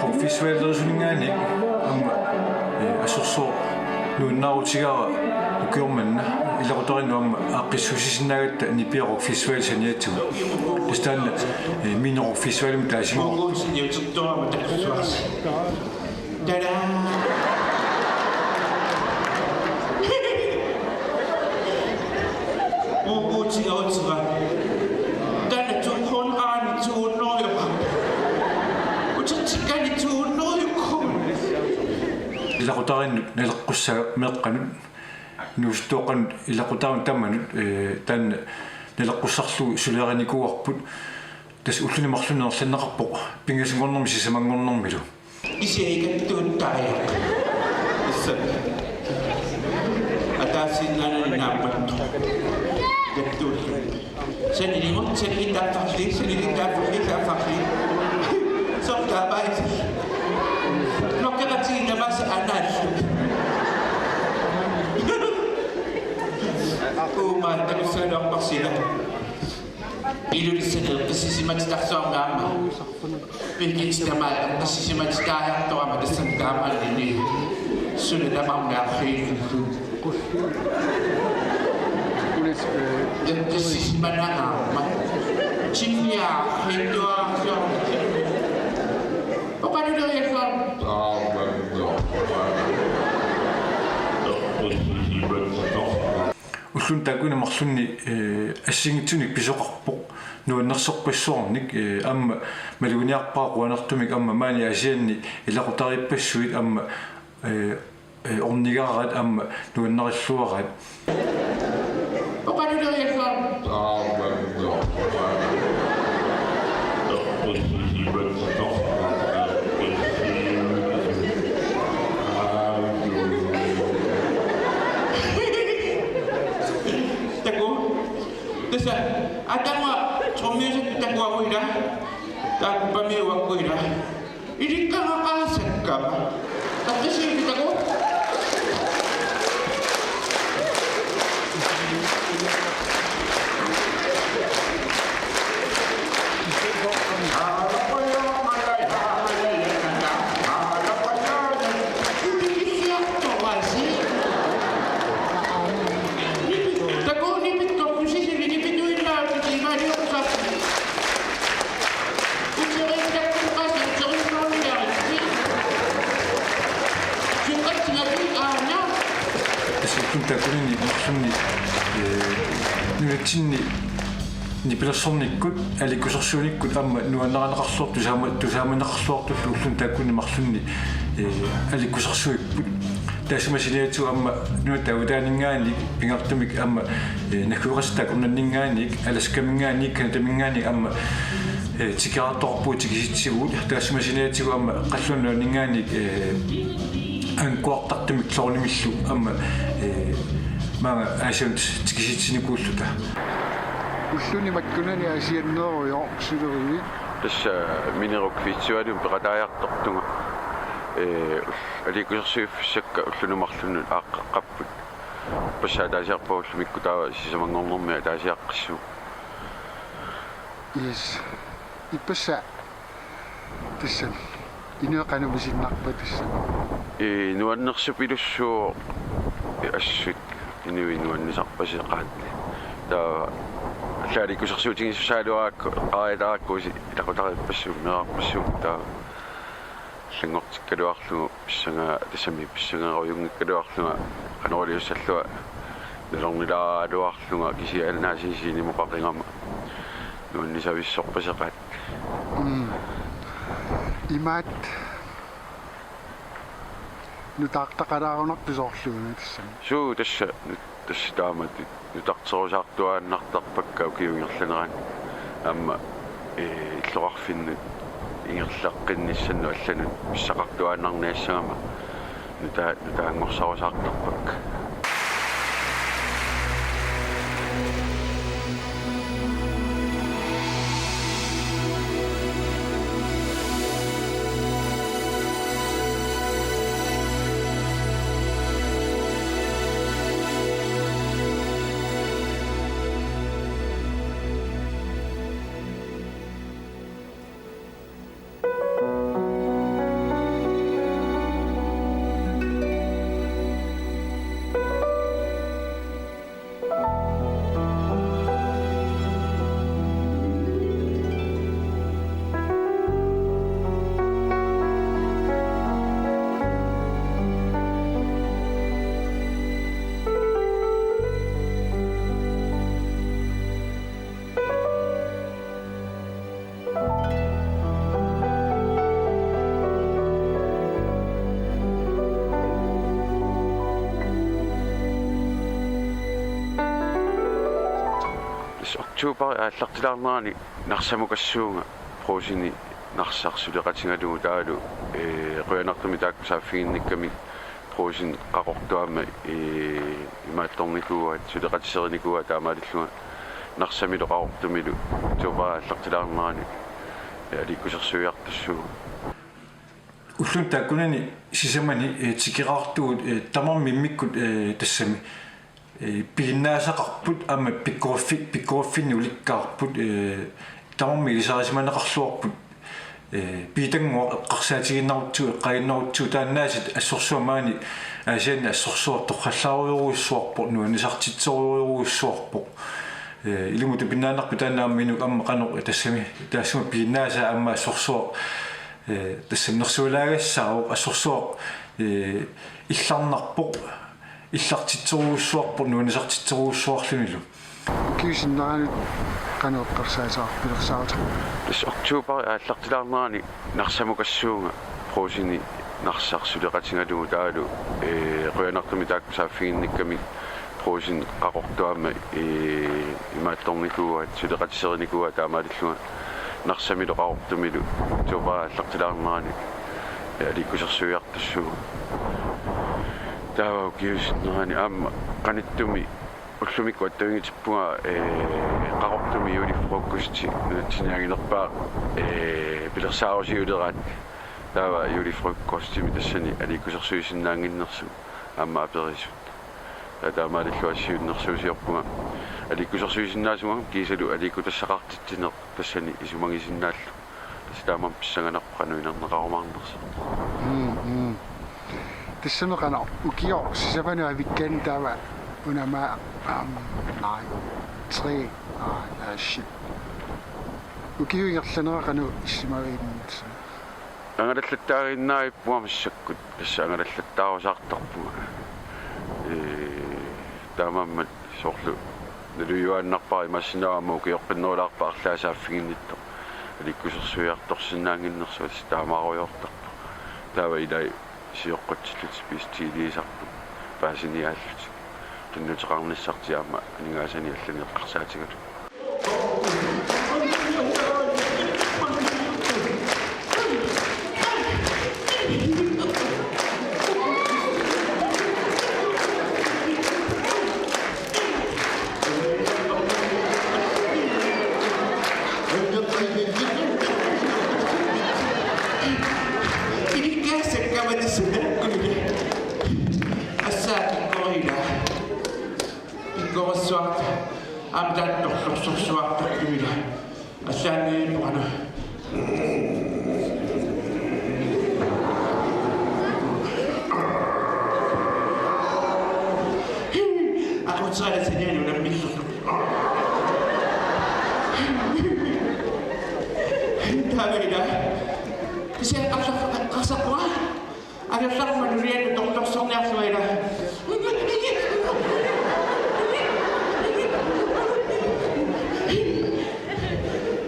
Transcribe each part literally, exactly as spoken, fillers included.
Rockfestivalerisunninngaanniit aamma, eh, assorsuaq nuannaarutigaara ukioq manna ilaqutariinnut aamma aaqqissuussisinnaagatta nipiat Rockfestivalip saniatigut. Tassa taanna, eh, Mini Rockfestivalimut taasimavoq. Tadaa! Uku tiga otsira. Taanna to hundrede, to hundrede. Utertikkaanni to hundrede. Ilaqutariinnut naleqqussaaq meeqqanut, inuusuttuaqqanut ilaqutariinnut tamanut, eh, taanna naleqqussarlugu suliarinikuuarput. Tassa ulluni marlunni amerlanneqarpoq pingasunngornermi sisamanngornermilu. Kisianni kattuuttariaq. Issa. Ataasiinnarnani naappat. Kattuullu. Saniligut, sanilitaaffalli, sanilitaaffalli, taaffarli. Sortaavai. Nokkeqatigiit tamaasa anaallu. Uuma, takussaaleqarpara sila. Ilulissani eqqissisimatitaarsuarmi aamma. Pikit tamaat eqqissisimatitaajartorama tassani taamaalluni. Suna tamarmi arriillu. Eqqissisimananga aamma. Timmiarfiittuarsuarmi. Oqaluleriassuarmi. Eqqissisimatitaarsua. Ulluni taakkunani marlunni, eh, assigiinngitsunik pisoqarpoq nuannersorpassuarnik, eh, aamma maluginiarpara qujanartumik aamma maani Aasianni ilaqutariippassuit aamma, eh, eh, ornigaaraat aamma nuannarilluaraat. Oqaluleriassuarmi. Takuuk. Tassa, atagu trommeseq takuagu ila. Taakku pamiuakku ila. Ilikkagaqaasakka. Takuuk. Tassa ulluni taakkunani marlunni, eh, nunatsinni nipilersornikkut, aliikkusersuinikkut aamma nuannarineqarluartut tusaama-, tusaamaneqarluartullu ulluni taakkunani marlunni, eh, aliikkusersuipput. Taassuma saniatigut aamma nunatta avataaninngaanniit pingaartumik aamma, eh, naggueqassat akornanninngaanniit, Alaskaminngaanniit, Canadaminngaanniit aamma, eh, tikeraartoqarpugut tikisitsivugut. Taassuma saniatigut aamma Qallunaat Nunaanninngaanniit, eh, anguartartumik Kloonimillu aamma, eh, maanga Aasiannut tikisitsinikuulluta. Ulluni makkunani Aasianneerujoq suleriit. Tassa Mini Rockfestivalimut peqataajartortunga, eh, aliikkusersuiffissakka ulluni marlunni aaqqeqqapput. Ippassaq ataasiarpara ullumikkut taava sisamanngornermi ataasiaqqissuuvoq. Yes. Ippassaq tassani. Inuit qanoq misinnarpat tassani? Ee, nuannersupilussuuvoq, ee, assut inuit nuannisarpassuaqarput. Taava allat aliikkusersuutigisussaagaluarakku, eqqaariatarakku usi ilaqutariippassuit, meerarpassuit taava. Allanngortikkaluarlugu pissangaa-, tassami pissangarujunngikkaluarlunga qanoq iliussallunga nalornilaaraluarlunga kisianni aasiit sinimuqaqigama nuannisavissorpassuaqarput. Mm. Imaat nutaartaqalaarunartoq soorluuna tassami. Suu, tassa, tassa taamatut nutarterusaartuaannartarpakka ukiup ingerlanerani. Aamma, ee, illoqarfinnut ingerlaqqinnissannut allanut pissaqartuaannarniassagama. Nuta-, nutaanngorsarusaartarpakka. Tassa oktober aallartilaarnerani Narsamukassuunga Brugseni Narsaq suleqatigalugu taavalu, ee, qujanartumik taakku saaffiginnikkamik Brugsen qaqortup aamma, ee, imaattornikuuaat, suleqatisserinikuuaat taamaalillunga Narsamilu Qaqortumilu oktober aallartilaarnerani, ee, aliikkusersuiartussuugut. Ulluni taakkunani sisamani, ee, tikeraartugut, ee, tamarmik immikkut, ee, tassami, ee, piginnaasaqarput aamma pikkoriffi-, pikkoriffinnik ulikkaarput, ee, tamarmik ilisarisimaneqarluarput, ee, Piitannguaq eqqarsaatiginnarutsigu, eqqaaginnarutsigu taanna aasiit assorsuaq maani Aasianni assorsuaq torrallaarujorujussuarpoq, nuannisartitserujorujussuarpoq. Ee, ilumut tupinnaannarpoq taanna aamma inuk aamma qanoq tassami, taassuma piginnaasaa aamma assorsuaq, ee, tassami nersualaagassaavoq assorsuaq, ee, illarnarpoq, illartitserujussuarpoq, nuannisartitserujussuarlunilu. Ukiup sinneranut qanoq eqqarsaassavarput pilersaarutit? Tassa oktober aallartilaarnerani Narsamukassuunga Brugseni Narsaq suleqatigalugu taavalu, ee, qujanartumik taakku saaffiginnikkamik Brugsen qaqortup aamma, ee, imaattornikuuaat, suleqatisserinikuuaat taamaalillunga Narsamilu Qaqortumilu oktober aallartilaarnerani, ee, aliikkusersuiartussuugut. Taava ukiup sinnerani aamma qanittumi ullumikkut attavigiuppara, ee, Qaqortumi julefrokosti nunatsinni anginerpaaq, ee, pilersaarusiuleraat. Taava julefrokostimi tassani aliikkusersuisinnaannginnersut aamma aperisut. Taava taamaalilluta siunnersuusiorpunga aliikkusersuisinnaasumagama kiisalu aliikkutassaqartitsineq tassani isumagisinnaallugu. Tassa taamaammat pissanganarpoq qanoq inerneqarumaarnersoq. Mm, mm. Tassami qanoq ukioq sisamanut avikkaanni taava una aamma, aam, nej, tre, nej, nej, shit. Ukiup ingerlanera qanoq issimavigimmat? Angalallattaaginnarpunga massakkut, tassa angalallattaarusaartarpunga. Ee, taamaammat soorlu nalujuaannarpara imaassinnaavoq aamma ukioqqinnerulaarpara arlaat saaffiginnittoq. Aliikkusersuiartorsinnaannginnersunga tassa taamaarujoortarpoq. Taava ilai sioqqutsillutik bestilliisarput paasiniaallutik. Qinnuteqarnissartik aamma aningaasanik allanik eqqarsaatigalugu. Assaat pikkorila. Pikkorissuarta. Aamma taanna torlorsorsuartartumila. Assaanniippoq qanoq. Aqutsera saniani unammillerlugu. Taamaalilluta. Kisianni qarsaq-, qarsaqquaq. Angerlarmat nulianut torlorsorniarlunga ila.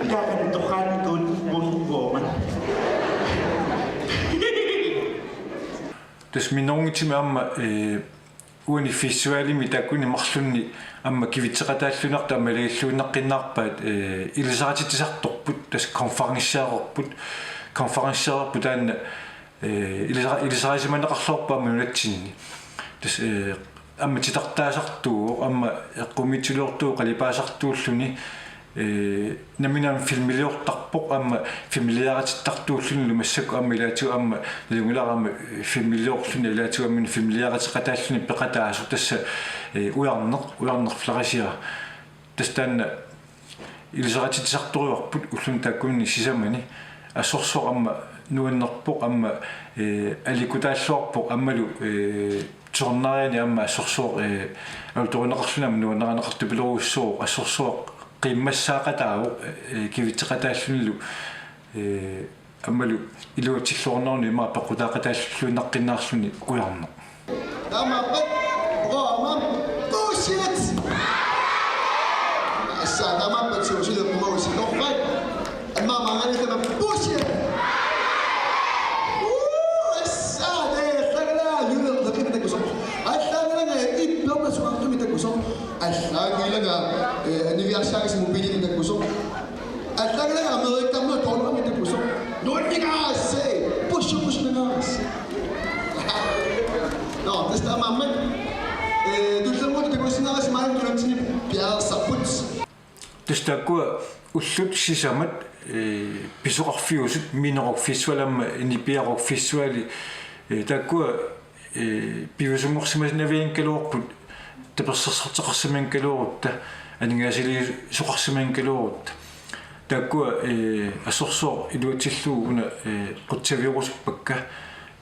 Ilaaqanut torraannikut muut vuoman. Tassa minnerunngitsumik aamma, ee, uani festivalimi taakkuni marlunni aamma kivitseqataalluinnartut aamma ilagilluinnaqqinnaarpaat, ee, ilisaritsisartorput, tassa konferenciarerput, konferenciarerput taanna Ee, ilisa-, ilisarisimaneqarluarpoq aamma nunatsinni. Tassa, ee, aamma titartaasartuuvoq, aamma eqqumiitsuliortuuvoq qalipaasartuulluni, ee, nammineq filmiliortarpoq, aamma filmiliaritittartuullunilu massakkut aamma ilaatigut aamma nalunngilara aamma filmiliorluni ilaatigut aamma filmiliariteqataalluni peqataasoq tassa, ee, ujarneq, ujarneq flerisiaq. Tassa taanna ilisaritisartorujuarput ulluni taakkunani sisamani. Assorsuaq aamma nuannerpoq aamma, ee, aliikkutaalluarpoq aammalu, ee, tisornariani aamma assorsuaq, ee, alutorineqarluni aamma nuannarineqartupilorujussuuvoq assorsuaq qiimmassaaqataavoq, ee, kivitseqataallunilu, ee, aammalu iluatsilluarneruni ima peqqutaaqataalluinnaqqinnaarluni ujarneq. Taamaappat programmi puussiat. Assa taamaappat suusileqqumagussitorpai. Aamma maangali tama puussiat. Uu, assa tee allagala julerlaqimi takusoq. Allagala ipperma suartumi takusoq. Allagala, ee, aniviarsaagis mobiilimi takusoq. Allagala Amerikamiut toorami takusoq. Nuannigaassi. Pushu pushu nagaassi. Nå, tassa taamaammat. Ee, tullermut takusinnaagasi maanna tuluntsini piareersarput. Tassa taakkua ullut sisamat, ee, pisoqarfiusut, Minoq Rock Festival aamma Nipiaq Rock Festivali, ee, taakkua ee, piviusunngorsimasinavianngikkaluarput, tapersersorteqarsimanngikkaluarutta, aningaasaliisoqarsimanngikkaluarutta. Taakkua, ee, assorsuaq iluatsillugu una, ee, qutsaviorusuppakka,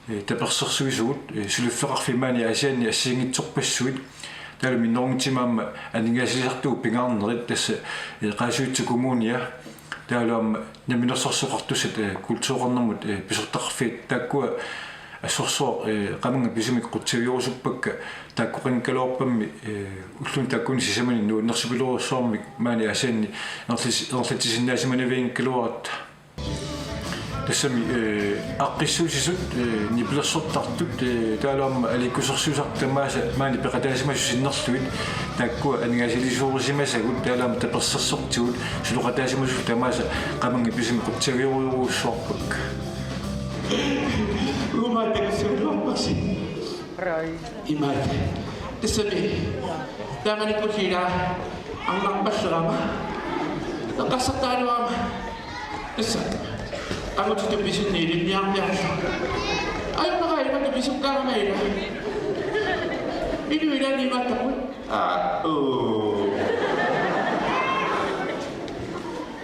ee, tapersersuisugut, ee, suliffeqarfiit maani Aasianni assigiinngitsorpassuit, taavalu minnerunngitsumik aamma aningaasaliisartugut pingaarnerit, tassa, ee, Qaasuitsup Kommunia, taavalu aamma Namminersorsueqartussat, ee, kultureqarnermut, ee, pisortaqarfiat taakkua assorsuaq, ee, qamanngap pisumik qutsaviorusuppakka taakkoqanngikkaluarpammi, ee, ulluni taakkunani sisamani nuannersupilorujussuarmik maani Aasianni ingerlati-, ingerlatsisinnaasimanavianngikkaluaratta. Tassami, ee, aaqqissuussisut, ee, nipilersortartut, ee, taavalu aamma aliikkusersuisartut tamaasa maani peqataasimasut sinnerlugit taakkua aningaasaliisoorisimasagut taavalu aamma tapersersortigut suleqataasimasut tamaasa qamanngap pisumik qutsaviorujorujussuarpakka. Uuma takussuullorpasi. Imaat. Tassami. Taamanikkut ila arnarpallerama. Eqqarsartaraluarama. Tassa. Angutitut pisunni ilinniarniarlugu. Ajunnaqa imatut pisukkaangama ila. Inuit ilaanni imaattarput. Aa, uu.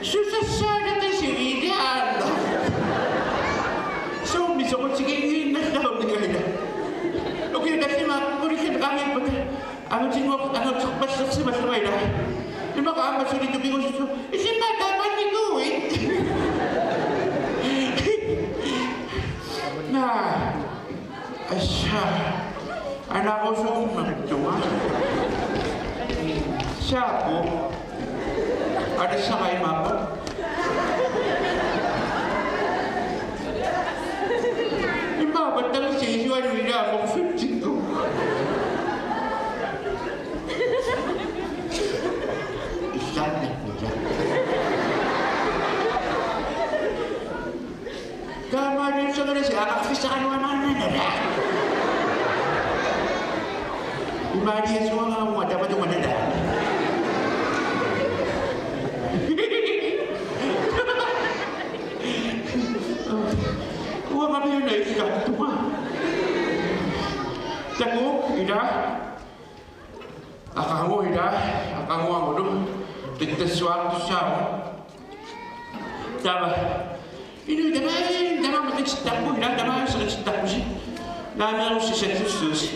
Susassaagatasi ilaanna. Suummi soqutigiinnarlugu ilaanna. Ukiut tallimat pulilluni qaangiuppata. Angutinnguaq anguterpallersimallunga ila. Immaqa aamma suli tupigusuttoq. Isimma taamannikuuit. Naa. Assa. Anarusuummattunga. Saapu. Alissaqa imaappa. Imaappa tamassi isualu ilaa morfitsikku. Illannakkula. Taamaaliussagalasi aqarfissaqaluanaannanala. Imaaliasuarama tamatuma nala. Uangamiuna illartuma. Takuuk ila. Aqagu ila, aqaguagulu, pittassuartussaavoq. Taava. Inuit tamaasa, tamaasa qitittarput, ila tamaasa qitittarpusi. Naameerussissallussuusi.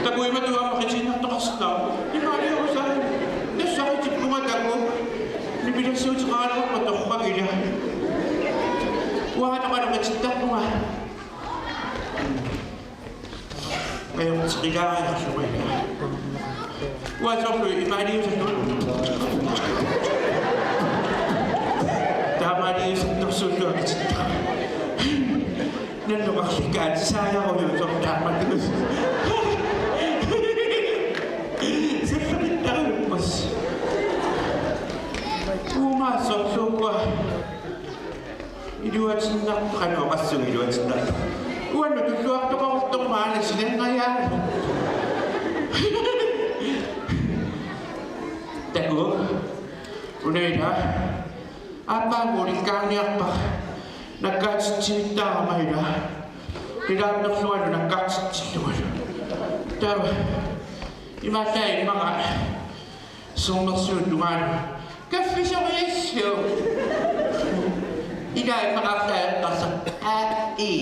Takuuk imatut aamma qitiinnartoqarsinnaavoq. Imaaliorusai. Nassaqitippunga takuuk. Nipilersuuteqaraluarpat torrak ila. Uanga toqalu qitittarpunga. Ajortilaariarlunga. Uanga soorlu imaaliusallugu. Taamaaliusattorsuullunga qitittara. Nannukarlikka atisaajarujuk soorlu taamaattugus. Sallaqittarujuppas. Uuma soorlu ukua. Iluatinnartoq, qanoq oqassuunga iluatinnartoq. Uannut tulluartoqaruttormat aana silanngajaa. Takuuk. Una ila. Aappaagu ulikkaarniarpara. Nakkaatitsivittaarama ila. Qilaannerlualu nakkaatitsillungalu. Taava. Imaallaat immaqa. Sermersuup tungaanut. Kaffisoriassuuq. Ila immaqa arlaat eqqarsarpoq. Aa, ii.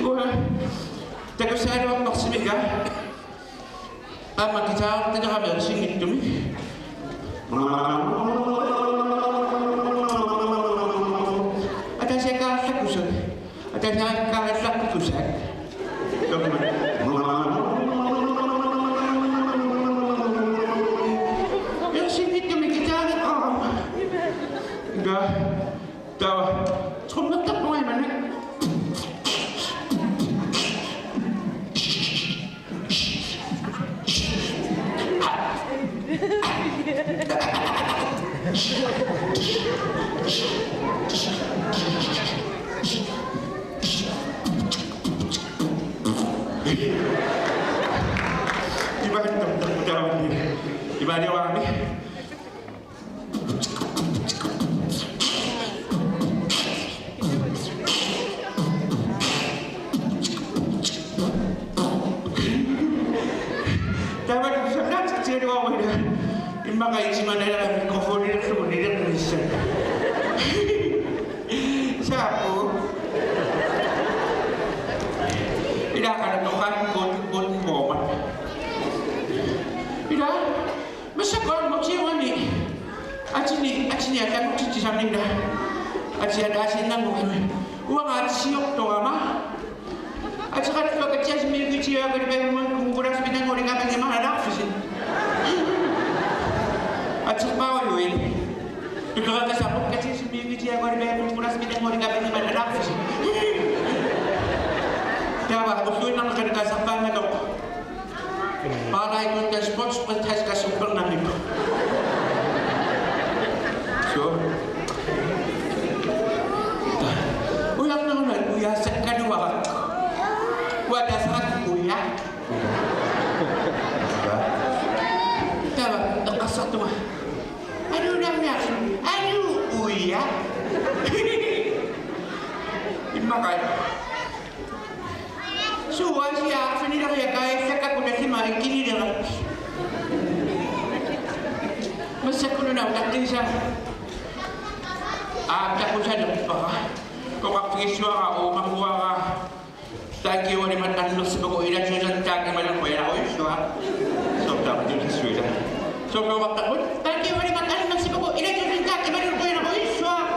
Uanga. Takussagaluarpara simika. Aamma guitarertalerami ersinngitsumik. Ataasiakkaarallakkusat. Ataasiakkaarallakkusat. Ersinngitsumik guitareqarama. Ila. Taava. Trommertarpunga imannak. Imannak, taava. Imannak, taava. Taava sanaatsigaluaruit. Immaqa itimanalera mikrofonilerlugu nilernissaa. Saappu. Ila qanoq toqqaannarput, put, puumat. Ila. Massakkut aamma ukiuani atini, atini akangutsitsisarnina. Atia taasinnanngorluni. Uanga atisiortorama. Ateqarluakka atia simmiukitigiakka lipaimmun kumbulaasmitagu lingaapanngimmat alaarfissi. Aterpaarujuit. Tukerakasarput atia simmiukitigiakka lipaimmun kumbulaasmitagu lingaapanngimmat alaarfissi. Taava ulluinnarni qanoq kasarpaannatoq. Paarlaikkunta sportsbrithaskassuppernamik. So. Ujarneruna ujaasakkaluaraq. Uatasarak uja. Taava eqqarsartunga. Aluunaamiarsi. Aluu uja. Immaqa. Suuasiaarfinileriakkaajallakka kunasimai kinilera. Massakkut una utaqqiisa. Aap, takusalerpara. Oqarfigissuara uumaguara. Thank you very much, annersimagu ilatuusantaaq imaluunniit qujanarujussuaq. Soorlu taama tulissuila. Soorlu oqartarput. Thank you very much, annersimagu ilatuusantaaq imaluunniit qujanarujussuaq.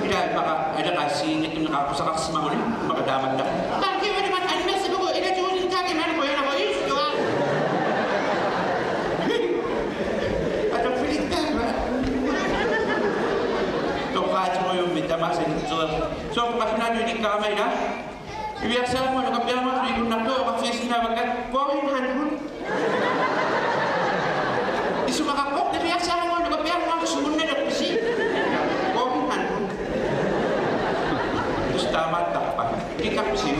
Ila immaqa aleqaasiinngitsunik qaaqqusaarsimaguni immaqa taamatta. Thank you very much, annersimagu ilatuusantaaq imaluunniit qujanarujussuaq. Atorfilittaarma. Toqqaatimujummik tamaasa nitsereq. Soorlu qallunaatut ilikkarama ila. Niviarsaarama nukappiarama ikunnartoq oqarfigisinnaavakka. Hvorhen han hun? Isumaqarpoq niviarsaarama nukappiarama sumunnaleqisi. Hvorhen han hun? Tassa taamaattarpa. Ilikkarpisiuk?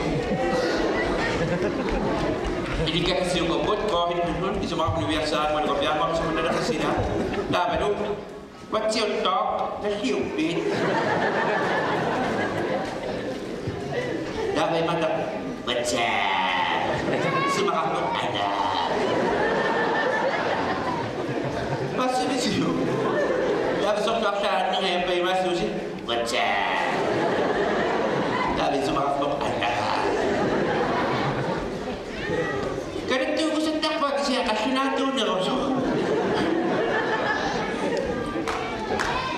Ilikkagassiuugut, hvorhen han hun? Isumaqarpoq niviarsaarama nukappiarama sumunnaleqisi. Taavalu. Uatsiuttooq, nalliuppit? Taava imaattoq, uatsaa. Isumaqarpoq, anaa. Passivisiuk? Taava soorlu arlaannik ajorpagimaassuusi, uatsaa. Taava isumaqarpoq, anaa. Kanattuukusattarpaa kisianni qallunaatuunerusoq.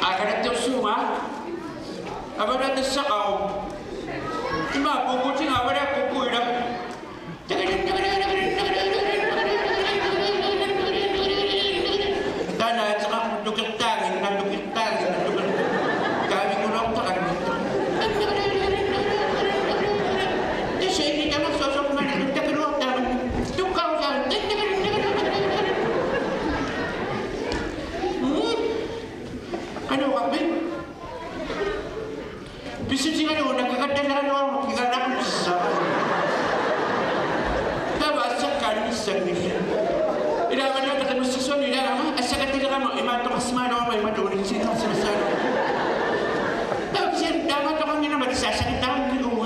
Aa, kanattuussuunga. Avalaatassaqaruq. Ima puukutiga avalaakkukkit ila. Taanna ateqarpoq tukertaagin, tukertaagin, tuker-, kaavikuloortaqanngitsoq. Tassa ini tamarsuaq soorlu maanna tukkakaluartaammat. Tukkarusaarut. Mm. Pissutigalugu nakkakattalegaluaruma kigaanaqqutissaa. Taava assakkaannissanngillat. Ilaa manna taqimassassuani ilaagama assakattilerama imaattoqarsimagaluaruma imaattoq unitsiinnarsimassagaluaruma. Taava kisianni taamaattoqannginnama tassa assakittaranngillugu.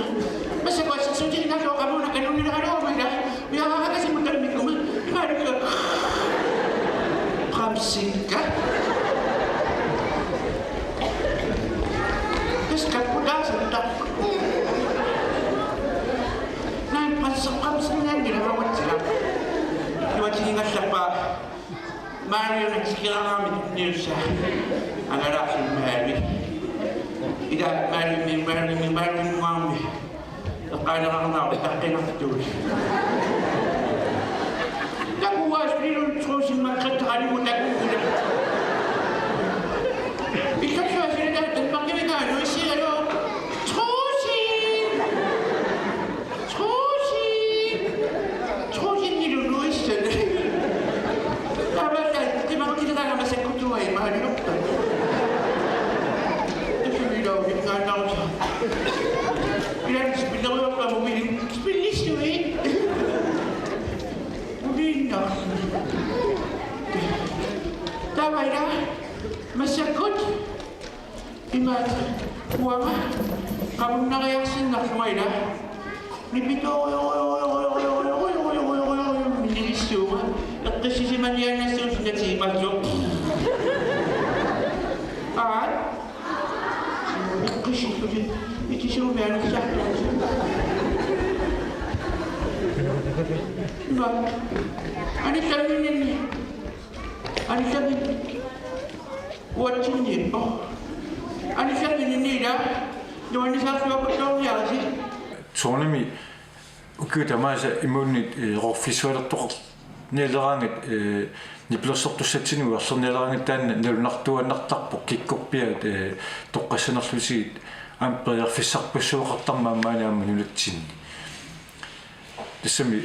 Massakkut assersuutiginnarlugu qamuuna kanunnileraluaruma ilaa. Ujarakasimmut tammikkuma. Imaattoq. Qamsikka. Taskaputaasutta. Naan qamsi-, qamsinnaanngilaq uatsiaq. Uatsiaq ingallappaa. Mario natsikigaarami niussa. Angalaarsummi Mario. Ida Mario mi Mario mi Mario muami. Eqqaaneqarnera taqqinartuut. Takuaas nilun truusimmat qattaralimmut takuukuna. Illuarsuaq sila taanna Danmarkimiinngaanniit nuissigaluarpoq. Truusi! Truusi! Truusi nilun nuissan. Taamaattumik timarkileraangama sakkutuai maaniorta. Tusumilauit ngaannarusa. Ilaanni spilleruarpaa mobiili. Spillissui. Mobiilinnaarluni. Taava ilaa massakkut. Imaattoq uanga qamunnariarsinnarlunga ilaa. Nipitoo. Minilissiuma. Eqqissisimaniaannassuusinnatiimallu. Aa. Eqqississusi. Itisuumi anissaartuusi. Imaattoq. Anissaminninni. Anissaminni. Uatsinniippoq. Anissaminninni ilaa. Nuannisaarsuaqquttoorniarisi. Soorunami ukiut tamaasa imaluunniit, eh, rockiusualertoqarnialeraangat, eh, nipilersortussatsinnut uerlernialeraangat taanna nalunartuaannartarpoq kikkorpiaat, eh, toqqassanerlutigit aamma periarfissarpassuaqartarmat aamma maani aamma nunatsinni. Tassami, eh,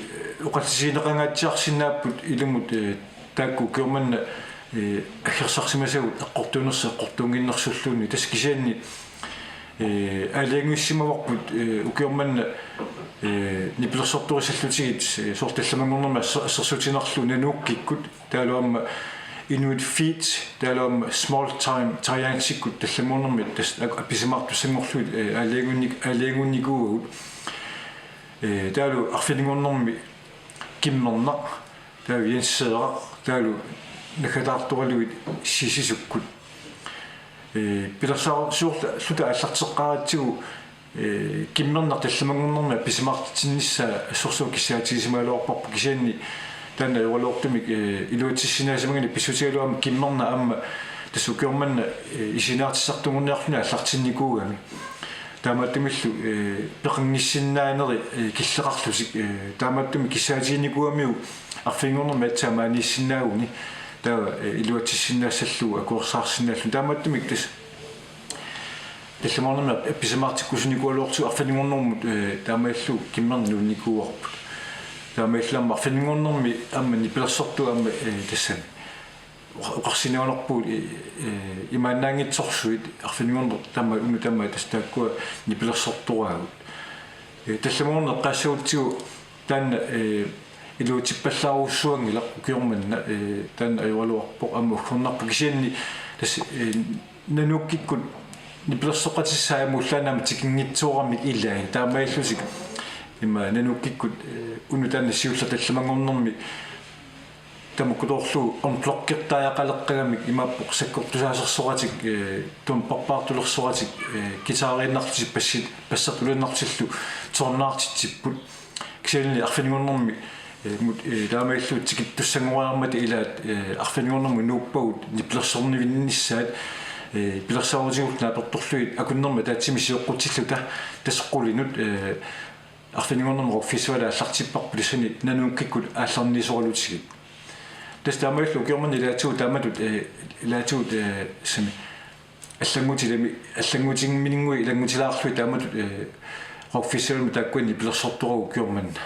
oqallisigineqangaatsiarsinnaapput ilumut, eh, taakku ukioq manna, eh, aggersarsimasagut eqqortuunersoq eqqortuunnginnersulluunniit. Tassa kisianni, eh, aalajangiussimavarput, eh, ukioq manna, eh, nipilersortorissallutigit, eh, soorlu tallimanngornermi asser-, assersuutigiinnarlugu nanuukkikkut, taavalu aamma Inuit Feet, taavalu aamma Small Time Giantsikkut tallimanngornermi tassa ak-, appisimaartussanngorlugit, eh, aalajangiunnik-, aalajangiunnikuuagut. Eh, taavalu arfininngornermi Kimmernaq, taavalu Jens Seeraq, taavalu naggataartoraluit Sisisukkut. Eh, pilersaarusiorluta aallarteqqaaratsigu, eh, Kimmernaq tallimanngornermi appisimaartinnissaa assorsuaq kissaatigisimagaluarparput kisianni taanna ajoraluartumik, eh, iluatsissinnaasimagaanni pissutigalugu aamma Kimmernaq aamma tassa ukioq manna, eh, isinaartitsisartunngorniarluni aallartinnikuugami. Taamaattumillu, eh, peqanngissinnaaneri, eh, killeqarlutik, eh, taamaattumik kissaatiginikuugamiuk arfininngornermi aatsaat maaniissinnaaguni taava, eh, iluatsissinnaassallugu akuersaarsinnaalluni. Taamaattumik tassa tallimanngornermi appisimaartikkusunikuugaluarlugu arfininngornermut, eh, taamaalillugu Kimmernaq nuunnikuuarput. Taamaalillugu aamma arfininngornermi aamma nipilersortup aamma, eh, tassami oqarsinnaanngorpugut, eh, eh, imaannaanngitsorsuit arfininngorneq tamaat unnuk tamaat tassa taakkua nipilersortoraagut. Eh, tallimanngorneq eqqaassagutsigu taanna, eh, iluatsippallaarujussuanngilaq ukioq manna, eh, taanna ajoraluarpoq aamma uggornarpoq kisianni tassa, eh, nanuukkikkut nipilersoqatissaat aamma ullaannaq aamma tikinngitsooramik ilai taamaalillutik ima nanuukkikkut, eh, unnuk taanna siulleq tallimanngornermi tamakkutoorlugu unblockertariaqaleqqagamik imaappoq sakkortusaasersoratik, eh, tumparpaartulersoratik, eh, guitariinnarlutik bassi-, bassertuliinnarlutillu toornaartitsipput. Kisianni arfininngornermi, eh, mut, eh, taamaalillutik tikittussanngoriarmata ilaat, eh, arfininngornermut nuuppagut nipilersornivinnissaat, eh, pilersaarutigullu naapertorlugit akunnermik ataatsimik sioqqutsilluta tassa qulinut, eh, arfininngornermi Rock Festival aallartipparput tassani nanuukkikkut aallarniisoralutigit. Tassa taamaalillutik ukioq manna ilaatigut taamatut, eh, ilaatigut, eh, tassami allanngutilami, allanngutiminguit ilanngutilaarlugit taamatut, eh, Rock Festivalimut taakkuinni nipilersortoragut ukioq manna.